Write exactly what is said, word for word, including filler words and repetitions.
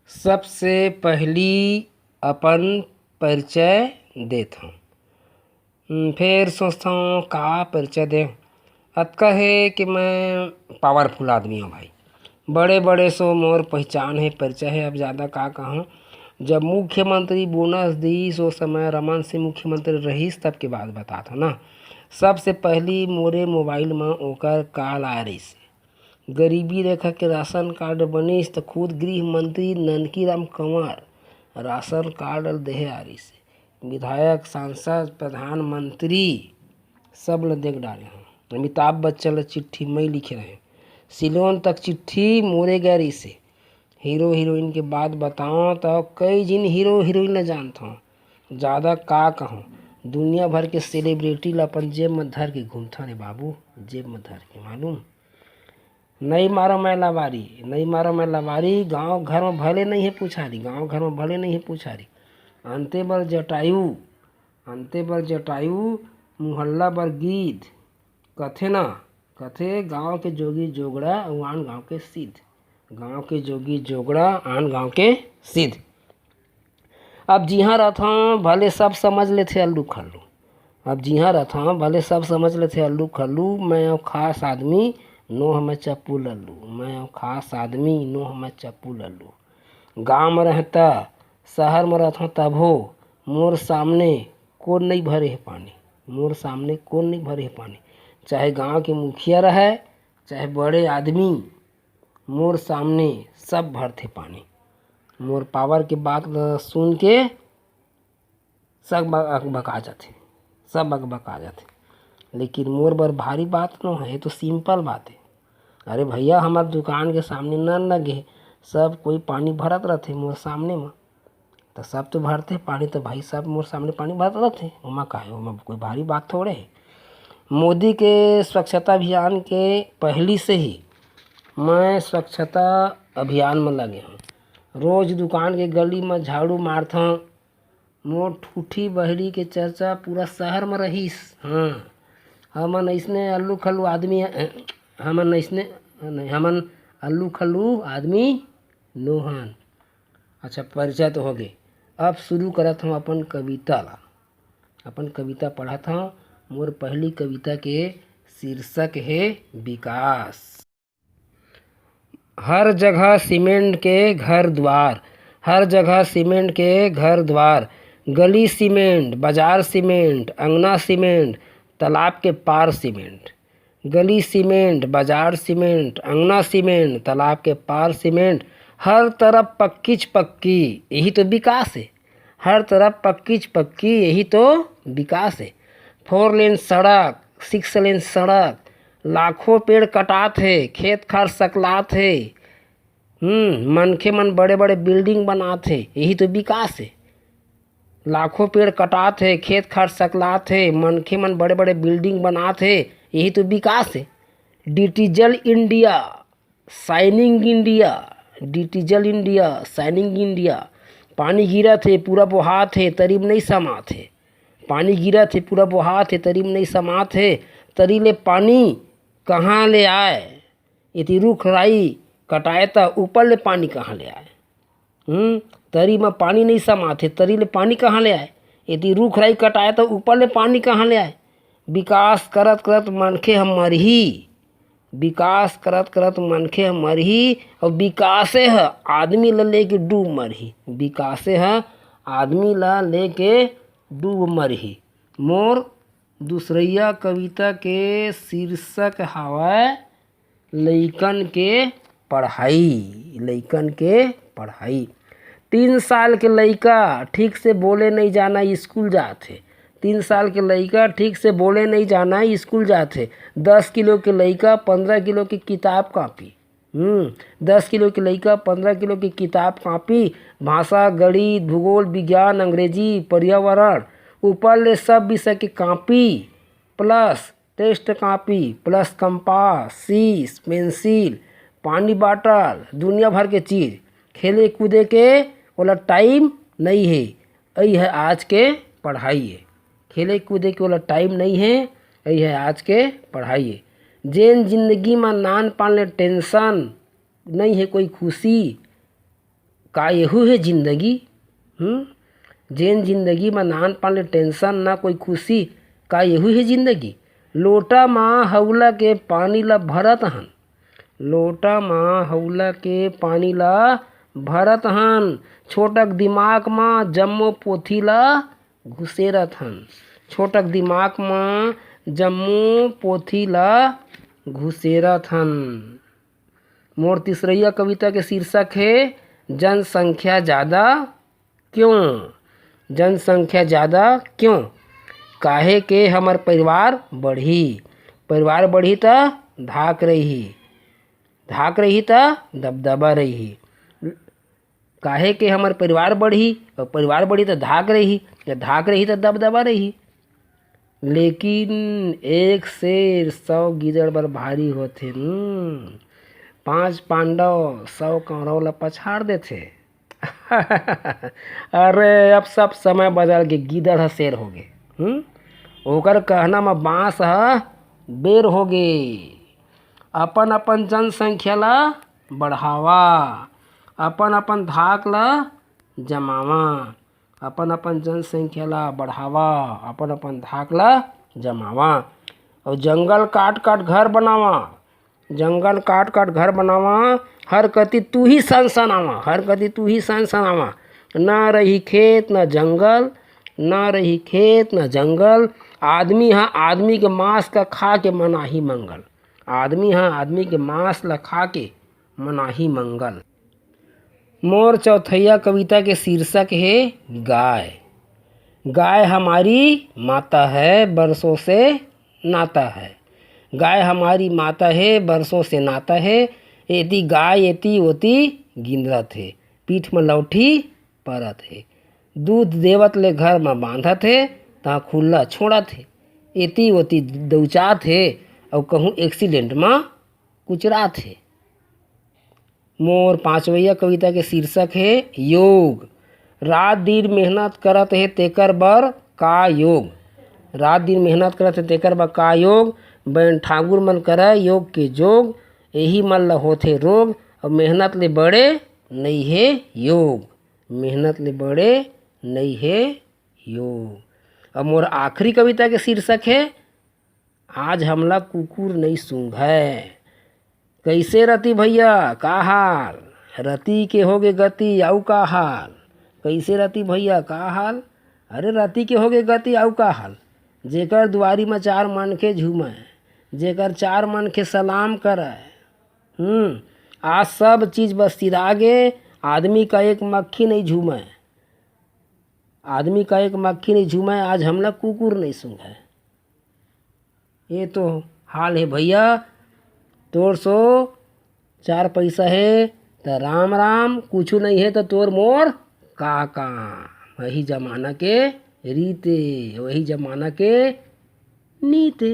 सबसे पहली अपन परिचय देथंव। हम्म, फेर सोचथंव का परिचय दें। अतका हे कि मैं powerful आदमी हंव भाई, बड़े बड़े सो मोर पहिचान हे, परिचय हे, अब जादा का कहंव। जब मुख्यमंत्री बोनस दिस, ओ समय रमन सिंह मुख्यमंत्री रहिस, तब के बात बतात हंव ना। सबसे पहली मोरे मोबाइल म ओकर call आय रहिस। गरीबी रेखा के राशन कार्ड बनिस त खुद गृह मंत्री ननकी राम कंवर राशन कार्ड ल देहे आ रहिस। विधायक, सांसद, प्रधानमंत्री सब ल देख डारे हंव। अमिताभ बच्चन ल चिट्ठी मई लिखे रहेंव। सिलोन तक चिट्ठी मोरे गए रहिस हे। हीरो हीरोइन के बात बतावंव त कई झिन हीरो हीरोइन ल जानथंव। जादा का कहंव, दुनिया भर के celebrity ल अपन जेब म धर के घूमथंव रे बाबू, जेब म धर के, मालूम। नइ मारो मैं लबारी, नइ मारो मैं लबारी, गांव घर म भले नइ हे पुछारी, गांव घर म भले नइ हे पुछारी। अंते बर जटायु, अंते बर जटायु, मुहल्ला बर गिद्ध। कथे ना, कथे गांव के जोगी जोगड़ा अउ आन गांव के सिद्ध। गांव के जोगी जोगड़ा, आन गांव के सिद्ध। अब जिहां रथंव भले सब समझ लेथे अल्लू खल्लू। अब जिहां रथंव भले सब समझ लेथे अल्लू खल्लू, मैं अउ खास आदमी, नोह मैं चप्पू लल्लू। मैं अउ खास आदमी, नोह मैं चप्पू लल्लू। गांव म रहंव त, सहर म रथंव तभो, मोर सामने कोन नइ भरे हे पानी, मोर सामने कोन नइ भरे हे पानी। चाहे गांव के मुखिया रहय, चाहे बड़े आदमी, मोर सामने सब भरथे पानी। मोर power के बात ल सुन के सब बक-, बकबका जाथे, सब बकबका जाथे। लेकिन मोर बर भारी बात नोहे, ये तो simple बात हे। अरे भइया, हमर दुकान के सामने नल लगे हे, सब कोई पानी भरत रथे मोर सामने म। त सब तो भरथे पानी, त भाई सब मोर सामने पानी भरत रथे, ओमा का हे, ओमा कोई भारी बात थोड़े हे। मोदी के स्वच्छता अभियान के पहली से ही मैं स्वच्छता अभियान म लगे हंव। रोज दुकान के गली म झाड़ू मारथंव। मोर ठूठी बहिरी के चर्चा पूरा सहर म रहिस। हां, हमन अइसने अल्लू खल्लू आदमी, हमन अइसने, नहीं, हमन अल्लू खल्लू आदमी नोहन। अच्छा, परिचय तो होगे, अब शुरू करत हंव अपन कविता ला। अपन कविता पढ़त हंव। मोर पहली कविता के शीर्षक हे विकास। हर जगह सीमेंट के घर दुवार, हर जगह सीमेंट के घर दुवार, गली सीमेंट, बाजार सीमेंट, अंगना सीमेंट, तालाब के पार सीमेंट। गली सीमेंट, बाजार सीमेंट, अंगना सीमेंट, तालाब के पार सीमेंट, हर तरफ पक्कीच पक्की, यही तो विकास हे। हर तरफ पक्कीच पक्की, यही तो विकास हे। Four lane सड़क, six lane सड़क, लाखों पेड़ कटात हे, खेत खार सकलात हे, हम्म, मनखे मन बड़े-बड़े building बनात हे, यही तो विकास हे। लाखों पेड़ कटात हे, खेत खार सकलात हे, मनखे मन बड़े-बड़े building बनात हे, यही तो विकास हे। Digital India, Shining India, Digital India, Shining India। पानी गिरत हे, पूरा बोहात हे, तरी म नइ समात हे। पानी गिरत हे, पूरा बोहात हे, तरी म नइ समात हे। तरी ले पानी कहाँ ले आय? एती रूख राई कटाय त ऊपर ले पानी कहाँ ले आय? हम्म, तरी म पानी नइ समात हे, तरी ले पानी कहाँ ले आय? एती रूख राई कटाय त ऊपर ले पानी कहाँ ले आय? विकास करत करत मनखे ह मरही, विकास करत करत मनखे ह मरही, अउ विकासे ह आदमी ल लेके डूब मरही, विकासे ह आदमी ल लेके डूब मरही। मोर दूसरइया कविता के शीर्षक हावय लइकन के पढ़ाई, लइकन के पढ़ाई। तीन साल के लइका ठीक से बोले नइ जानय, स्कूल जात हे। तीन साल के लइका ठीक से बोले नइ जानय, स्कूल जात हे। दस किलो के लइका, पंद्रह किलो के किताब कॉपी। हम्म, दस किलो के लइका, पंद्रह किलो के किताब कॉपी, भाषा, गणित, भूगोल, विज्ञान, अंग्रेजी, पर्यावरण, ऊपर ले सब विषय के copy, plus test copy, plus compass, शीश, pencil, पानी bottle, दुनिया भर के चीज। खेले कूदे के ओला time नइ हे। अई हे आज के पढ़ाई हे। खेले कूदे के ओला time नइ हे। अई हे आज के पढ़ाई हे। जेन जिंदगी म नान पान ले tension नइ हे, कोई खुशी, का यहू हे जिंदगी? हम्म? जेन जिंदगी म नानपन ले टेंशन, ना कोई खुशी, का यहू हे जिंदगी? लोटा म हौला के पानी ल भरत हन, लोटा म हौला के पानी ल भरत हन, छोटक दिमाग म जम्मो पोथी ल घुसेरत हन, छोटक दिमाग म जम्मो पोथी ल घुसेरत हन। मोर तीसरइया कविता के शीर्षक हे जनसंख्या जादा क्यों? जनसंख्या जादा क्यों? काहे के हमर परिवार बढ़ही, परिवार बढ़ही त धाक रही, धाक रही त दबदबा रही। काहे के हमर परिवार बढ़ही, अउ परिवार बढ़ही त धाक रही, या धाक रही त दबदबा रही। लेकिन एक शेर सौ गीदड़ बर भारी होथे न। पांच पांडव सौ कौरव ला पछाड़ देथे। अरे, अब सब समय बदल के गीदड़ ह शेर होगे। हम्म? ओकर कहना म बांस ह बेर होगे। अपन अपन जनसंख्या ला बढ़ावा, अपन अपन धाक ला जमावा, अपन अपन जनसंख्या ला बढ़ावा, अपन अपन धाक ला जमावा, अउ जंगल काट काट घर बनावा, जंगल काट काट घर बनावा, हर कती तू ही सनसनावा, हर कती तू ही सनसनावा। ना रही खेत ना जंगल, ना रही खेत ना जंगल, आदमी हा आदमी के मांस का खा के मनाही मंगल, आदमी हा आदमी के मांस ला खा के मनाही मंगल। मोर चौथइया कविता के शीर्षक हे गाय। गाय हमारी माता है, बरसों से नाता है। गाय हमारी माता है, बरसों से नाता है। एती गाय एती ओती गिंदत हे, पीठ म लौठी परत हे। दूध देवत ले घर म बांधत हे, तहाँ खुल्ला छोड़त हे। एती ओती दउचात हे, अउ कहूँ एक्सीडेंट म कुचरात हे। मोर पांचवइया कविता के शीर्षक हे योग। रात दिन मेहनत करत हे तेकर बर का योग? रात दिन मेहनत करत हे तेकर बर का योग? बन ठाकुर मन करय योग के जोग, एही मन ल होथे रोग। अब मेहनत ले बड़े नइ हे योग, मेहनत ले बड़े नइ हे योग। अब मोर आखिरी कविता के शीर्षक हे आज हमला कुकुर नइ सूंघय। कइसे रति भइया, का हाल? रति के होगे गति, अउ का हाल? कइसे रति भइया, का हाल? अरे, रति के होगे गति, अउ का हाल? जेकर दुआरी म चार मनखे झूमय, जेकर चार मनखे सलाम करय, हम्म, आज सब चीज बस सिरा गे, आदमी का एक मक्खी नइ झूमय, आदमी का एक मक्खी नइ झूमय, आज हमला कुकुर नइ सूंघय। ये तो हाल हे भइया, तोर सो चार पइसा हे त राम राम, कुछु नइ हे त तोर मोर का काम। वही जमाना के रीते, वही जमाना के नीते।